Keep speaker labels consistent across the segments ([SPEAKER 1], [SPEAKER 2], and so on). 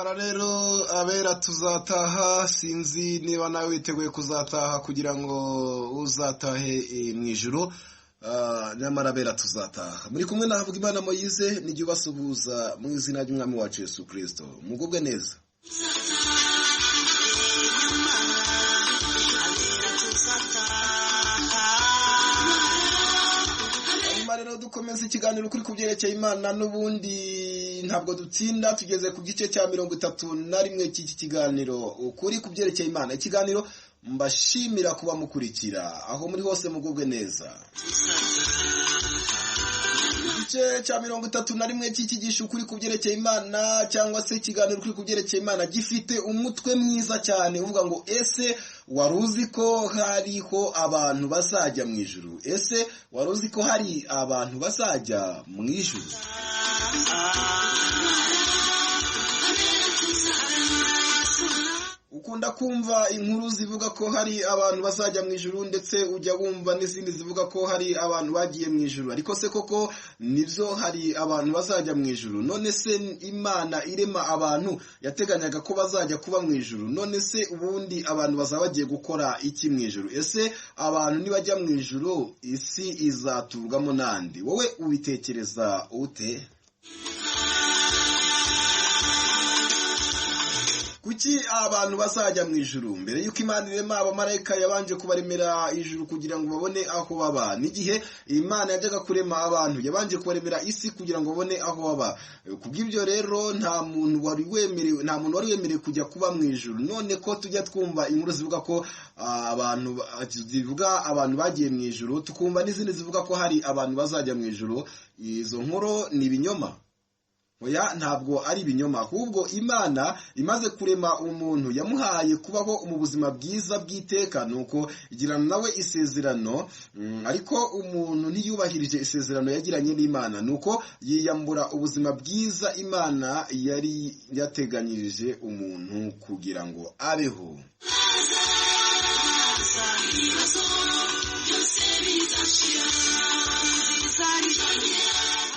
[SPEAKER 1] Nyamara rero abera tuzataha, sinzi niba nawe witeguye kuzataha kugira ngo uzatahe mu ijuru. Nyamara abera tuzataha. Muri kumwe na Havugimana Moise, nijye ubasuhuza mu izina ry'Umwami wacu Yesu Kristo. Mugubwe neza. Rero dukomeza ikiganiro kuri kubyerekeye Imana, n'ubundi ntabwo dutsinda, tugeze ku gice cya 31 cy'iki kiganiro ukuri kubyerekeye Imana. Ikiganiro mbashimira kuba mukurikira aho muri hose, mugubwe neza. Igice cya 31 cy'ikigisho ukuri kubyerekeye Imana, cyangwa se ikiganiro kuri kubyerekeye Imana, gifite umutwe mwiza cyane uvuga ngo: ese wari uzi ko hariho abantu bazajya mu ijuru? Ese wari uzi ko hari abantu bazajya mu ijuru? Ukunda kumva inkuru zivuga ko hari abantu bazajya mu ijuru, ndetse ujya wumva n'izindi zivuga ko hari abantu bagiye mu ijuru. Ariko se koko nibyo, hari abantu bazajya mu ijuru? None se Imana irema abantu yateganyaga ko bazajya kuba mu ijuru? None se ubundi abantu bazaba bagiye gukora iki mu ijuru? Ese abantu nibajya mu ijuru isi izaturwamo nande? Wowe ubitekereza ute? Kuki abantu bazajya mu ijuru? Mbere yuko Imana irema abamarayika yabanje kubaremera ijuru kugira ngo babone aho baba. N'igihe Imana yajyaga kurema abantu yabanje kubaremera isi kugira ngo babone aho baba. Kubw'ibyo rero nta muntu wari wemerewe kujya kuba mu ijuru. None ko tujya twumva inkuru zivuga ko abantu zivuga abantu bagiye mu ijuru, tukumva n'izindi zivuga ko hari abantu bazajya mu ijuru, izo nkuru ni ibinyoma? Oya, ntabwo ari ibinyoma. Ahubwo Imana imaze kurema umuntu yamuhaye kubaho mu buzima bwiza bw'iteka, nuko igirana nawe isezerano. Ariko umuntu ntiyubahirije isezerano yagiranye n'Imana, nuko yiyambura ubuzima bwiza Imana yari yateganyirije umuntu kugira ngo abeho.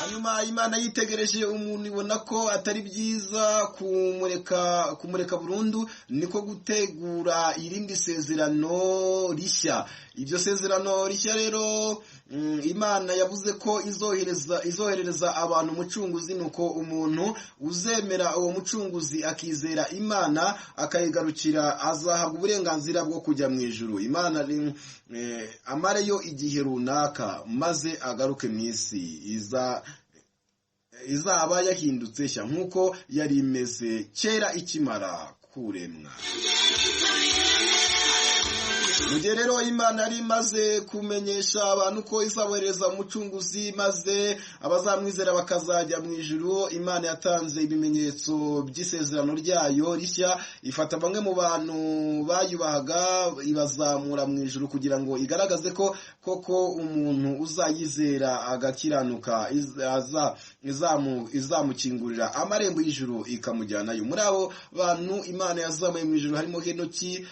[SPEAKER 1] Hanyuma Imana yitegereje umuntu ibona ko atari byiza kumureka burundu, niko gutegura irindi sezerano rishya. Ibyo sezerano rishya rero Imana yavuze ko izoherereza abantu umucunguzi, nuko umuntu uzemera uwo mucunguzi akizera Imana akayigarukira azahabwa uburenganzira bwo kujya mu ijuru. Imana amareyo igihe runaka maze agaruke mu isi izaba yahindutse nshya nk'uko yari imeze kera ikimara kuremwa. Mu gihe rero Imana yari imaze kumenyesha abantu ko izabohereza umucunguzi maze abazamwizera bakazajya mu ijuru, Imana yatanze ibimenyetso by'isezerano ryayo rishya, ifata bamwe mu bantu bayubahaga ibazamura mu ijuru kugira ngo igaragaze ko koko umuntu uzayizera agakiranuka izamukingurira amarembo y'ijuru ikamujyanayo. Muri abo bantu Imana yazamuye mu ijuru harimo Henoki,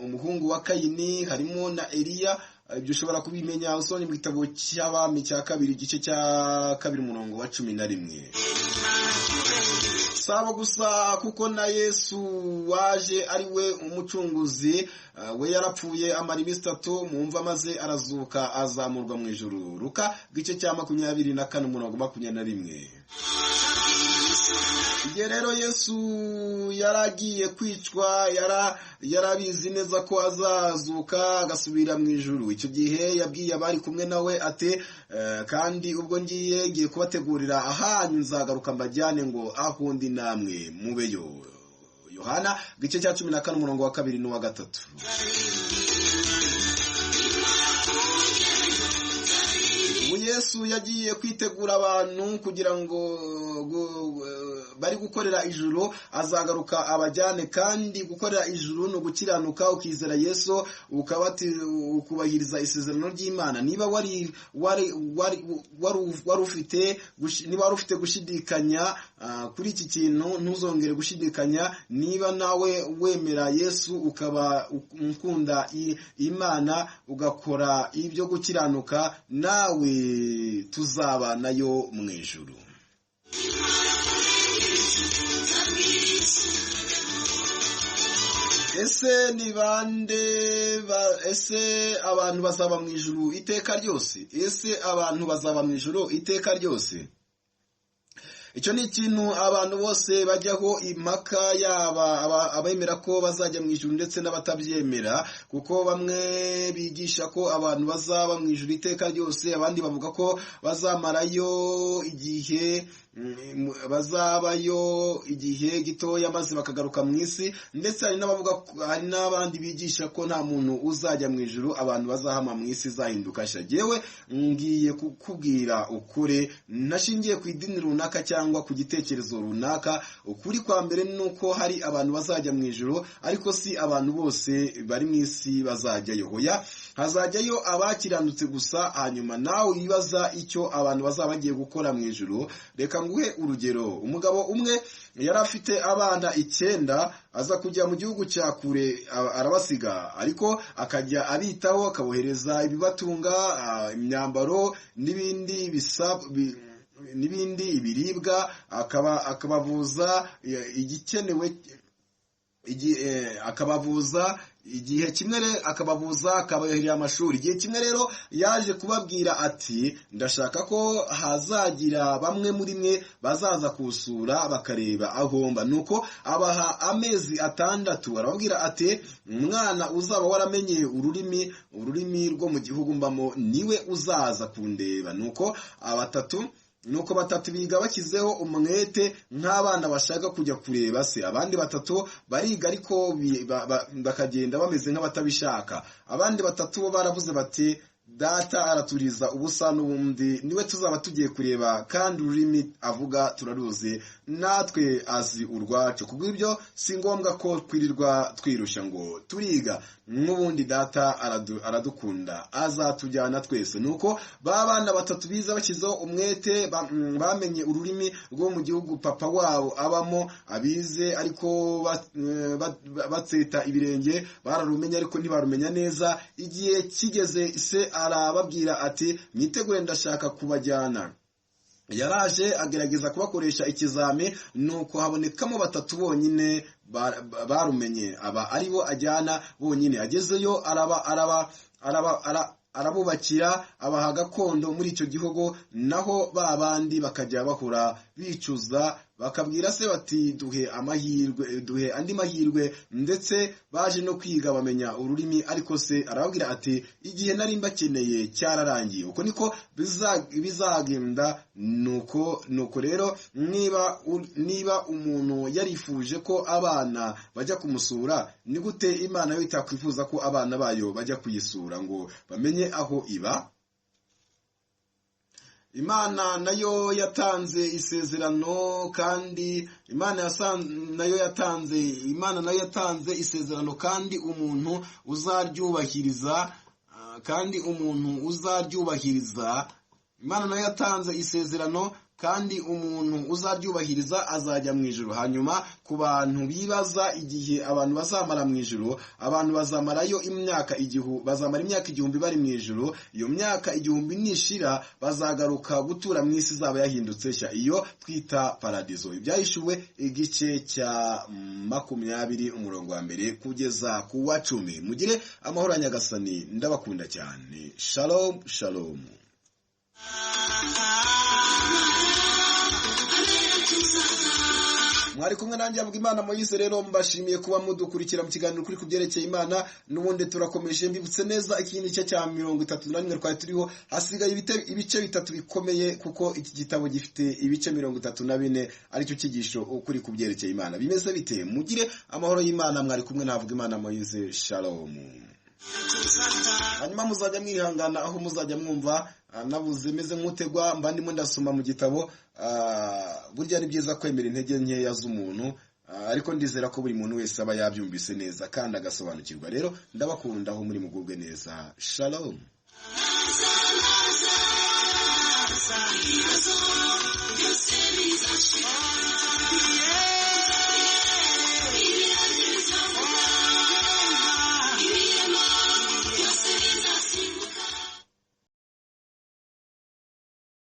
[SPEAKER 1] umuhungu wa Kayini, harimo na Eliya. Ibyo ushobora kubimenya usomye mu gitabo cy'Abami cya 2 igice cya 2 umurongo wa 11. Sabo gusa, kuko na Yesu waje ari we umucunguzi, we yarapfuye amara iminsi 3 mu mva maze arazuka azamurwa mu ijuru. Luka igice cya 24 umurongo 21. Igihe rero Yesu yaragiye kwicwa, yarabizi neza ko azazuka agasubira mu ijuru. Icyo gihe yabwiye abari kumwe nawe ati: kandi ubwo ngiye kubategurira ahanyu nzagaruka mbajyane ngo ahundi namwe mubeyo. Yohana igice cya 14 umurongo wa 2 n'uwa 3. Yesu yagiye kwitegura abantu kugira ngo bari gukorera ijuru, azagaruka abajyane. Kandi gukorera ijuru no gukiranuka ukizera Yesu ukubahiriza isezerano ry'Imana. Niba wari ufite gushidikanya kuri iki kintu, ntuzongere gushidikanya. Niba nawe wemera Yesu ukaba ukunda Imana ugakora ibyo gukiranuka, nawe tuzaba nayo mu ijuru. Ese ni bande ese abantu bazaba mu ijuru iteka ryose? Ese abantu bazaba mu ijuru iteka ryose? Icyo ni ikintu abantu bose bajyaho impaka, yaba abemera ko bazajya mu ijuru ndetse n'abatabyemera, kuko bamwe bigisha ko abantu bazaba mu ijuru iteka ryose, abandi bavuga ko bazamarayo igihe, bazabayo igihe gitoya maze bakagaruka mu isi, ndetse hari n'abavuga, hari n'abandi bigisha ko nta muntu uzajya mu ijuru, abantu bazahama mu isi izahinduka nshya. Jyewe ngiye kukubwira ukuri nashingiye ku idini runaka cyangwa ku gitekerezo runaka. Ukuri kwa mbere ni uko hari abantu bazajya mu ijuru, ariko si abantu bose bari mu isi bazajyayo. Hoya, hazajyayo abakiranutse gusa. Hanyuma nawe wibaza icyo abantu bazaba bagiye gukora mu ijuru. Reka nguhe urugero. Umugabo umwe yari afite abana 9, aza kujya mu gihugu cya kure arabasiga, ariko akajya abitaho, akabohereza ibibatunga, imyambaro n'ibindi n'ibindi ibiribwa, akabavuza igikenewe, akabavuza igihe kimwe, akabavuza, akabayoherera amashuri. Igihe kimwe rero yaje kubabwira ati: "Ndashaka ko hazagira bamwe muri mwe bazaza kusura bakareba aho mba." Nuko abaha amezi 6, arababwira ati: "Umwana uzaba waramenye ururimi rwo mu gihugu mbamo niwe uzaza kundeba." Nuko batatu biga bashyizeho umwete nk'abana bashaka kujya kureba se. Abandi 3 bariga ariko bakagenda bameze nk'abatabishaka. Abandi 3 bo baravuze bati: "Data araturiza ubusa, n'ubundi niwe tuzaba tugiye kureba, kandi ururimi avuga turaruzi, natwe azi urwacu. Kubw'ibyo si ngombwa ko twirirwa twirushya ngo turiga, n'ubundi data aradukunda, azatujyana twese." Nuko ba bana 3 biza bashyizeho umwete, bamenye ururimi rwo mu gihugu papa wabo abamo, abize ariko batseta ibirenge, bararumenya ariko ntibarumenya neza. Igihe kigeze se arababwira ati: "Mwitegure, ndashaka kubajyana." Yaraje agerageza kubakoresha ikizami, nuko habonekamo 3 bonyine barumenye, aba aribo ajyana bonyine. Agezeyo arabubakira, abaha gakondo muri icyo gihugu. Naho ba bandi bakajya bahora bicuza, bakabwira se bati: "Duhe amahirwe, duhe andi mahirwe." Ndetse baje no kwiga bamenya ururimi, ariko se arababwira ati: "Igihe nari mbakeneye cyararangiye." Uko niko bizagenda. Nuko rero niba umuntu yarifuje ko abana bajya kumusura, ni gute Imana yo itakwifuza ko abana bayo bajya kuyisura ngo bamenye aho iba? Imana nayo yatanze isezerano, kandi Imana nayo yatanze Imana nayo yatanze isezerano, kandi umuntu uzaryubahiriza, kandi umuntu uzaryubahiriza, Imana nayo yatanze isezerano, kandi umuntu uzaryubahiriza azajya mu ijuru. Hanyuma ku bantu bibaza igihe abantu bazamara mu ijuru, abantu bazamarayo imyaka 1000, bazamara imyaka 1000 bari mu ijuru. Iyo myaka 1000 nishira, bazagaruka gutura mu isi izaba yahindutse nshya, iyo twita paradizo. Ibyahishuwe igice cya 20 umurongo wa 1 kugeza ku wa 10. Mugire amahoro ya Nyagasani, ndabakunda cyane. Shalom shalom. Mwari kumwe nanjye avuga Imana Moise. Rero mbashimiye kuba mudukurikira mu kiganiro kuri kubyerekeye Imana. N'ubundi turakomeje, mbibutse neza iki ni cya 31 twari turiho. Hasigaye ibice 3 bikomeye, kuko iki gitabo gifite ibice 34, aricyo cyigisho ukuri kubyerekeye Imana. Bimeze bite? Mugire amahoro y'Imana. Mwari kumwe navuga Imana Moise. Shalom. Hanyuma muzajya mwihangana aho muzajya mwumva nabuze meze nk'utegwa, mba ndimo ndasoma mu gitabo. Burya ni byiza kwemera intege nkeya z'umuntu, ariko ndizera ko buri muntu wese aba yabyumvise neza kandi agasobanukirwa. Rero ndabakunda aho muri mugubwe neza. Shalom.